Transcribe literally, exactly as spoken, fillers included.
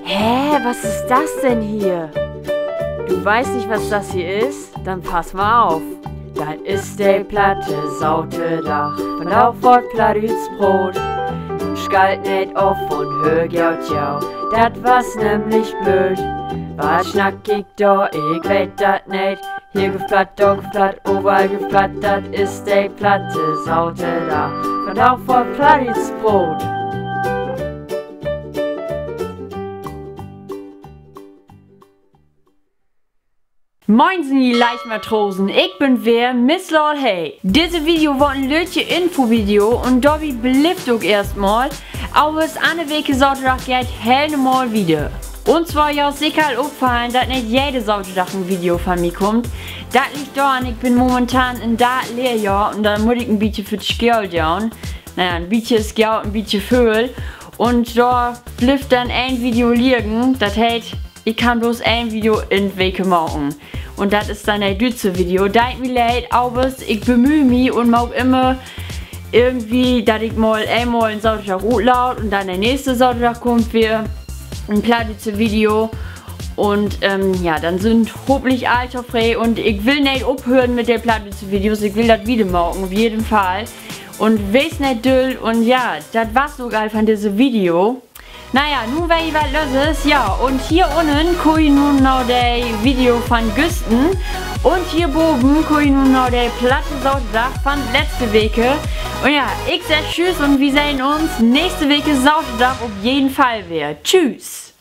Hä, was ist das denn hier? Du weißt nicht, was das hier ist? Dann pass mal auf. Dat is de platte Saterdag, vandaag word Plattdüütsch proot. Nu schalt neet of un höör goot to, dat was nämlich blööd. Wat snack ik dor, ik weet dat neet. Hier gifft Platt, dor gifft Platt, overall gifft Platt, dat is de platte Saterdag, vandaag word Plattdüütsch proot. Moinsen, ji Leichtmatrosen, ik bün weer Miss Lal Hey. Disse Video word en lüttje Infovideo un dorbi blifft ok eerstmal. Aver anner Week Saterdag geiht 't heel normal wieder. Un zwar, jo, is seker al opfallen, dat neet jede Saterdag en Video van mi kummt. Dat liggt doran, ik bün momentan in dat Lehrjohr un denn mutt ik en bietje för de School doon. Na ja, en bietje is goot, en bietje vööl. Un dor blifft denn een Video liggen. Dat heet, ik kann bloots een Video in de Week maken. Un dat is denn de düütsche Video. Deit mi leed, aver ik bemüh mi un maak immer irgendwie, dat ik mal eenmal en Saterdag utlaat un denn de nächste Saterdag kummt weer en plattdüütsche Video. Un, ähm, ja, denn sünd hopentlich all tofree un ik will neet ophören mit de plattdüütsche Videos. Ik will dat wieder maken, op jeden Fall. Un wees neet düll un ja, dat was 't ok al van disse Video. Na ja, nu weet ji, wat los is. Ja, un hier unnen kummt ji nu na de Video van güstern. Un hier boven kummt ji nu na de platte Saterdag van letzte Week. Un ja, ik segg tschüüs un wi sehn uns nächste Week Saterdag op jeden Fall weer. Tschüüs.